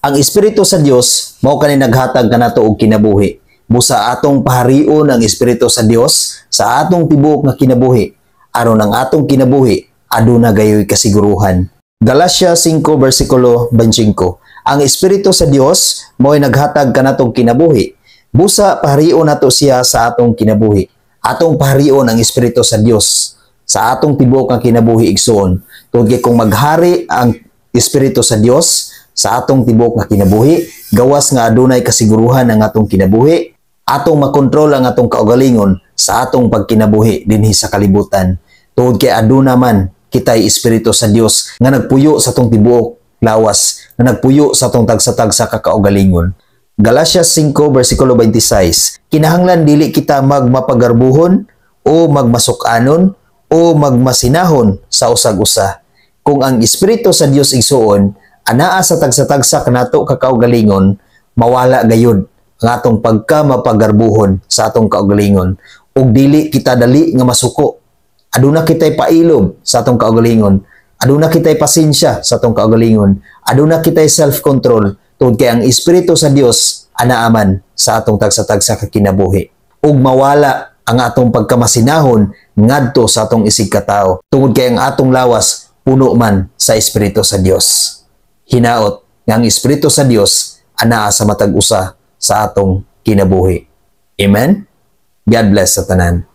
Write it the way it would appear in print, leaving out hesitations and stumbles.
Ang Espiritu sa Dios mao kani naghatag kanato og kinabuhi. Busa atong paharion ang Espiritu sa Dios sa atong tibuok nga kinabuhi aron ang atong kinabuhi aduna gayoy kasiguruhan. Galatia 5 versikulo 25. Ang Espiritu sa Dios mao'y naghatag kanatong kinabuhi. Busa paharion nato siya sa atong kinabuhi. Atong paharion ang Espiritu sa Dios sa atong tibuok nga kinabuhi, igsoon. Tungod kay kung maghari ang Espiritu sa Dios sa atong tibuok nga kinabuhi, gawas nga adunay kasiguruhan ang atong kinabuhi, atong makontrol ang atong kaugalingon sa atong pagkinabuhi dinhi sa kalibutan. Tungod kay aduna man kitay Espiritu sa Dios nga nagpuyo sa atong tibuok lawas, nga nagpuyo sa atong tagsa-tagsa ka kaugalingon. Galatia 5 versikulo 26. Kinahanglan dili kita magmapagarbuhon o magmasuk-anon o magmasinahon sa usag-usa. Kung ang Espiritu sa Dios, igsuon, anaa sa tagsa-tagsa kanato ka kaugalingon, mawala gayud ang atong pagka mapagarbuhon sa atong kaugalingon ug dili kita dali nga masuko. Aduna kitay pailob sa atong kaugalingon. Aduna kitay pasensya sa atong kaugalingon. Aduna kitay self-control tungod kay ang Espiritu sa Dios anaa man sa atong tagsa-tagsa ka kinabuhi. Ug mawala ang atong pagkamasinahon ngadto sa atong isig katao tungod kay ang atong lawas puno man sa Espiritu sa Dios. Hinaot nga ang Espiritu sa Dios anaa sa matag usa sa atong kinabuhi. Amen. God bless sa tanan.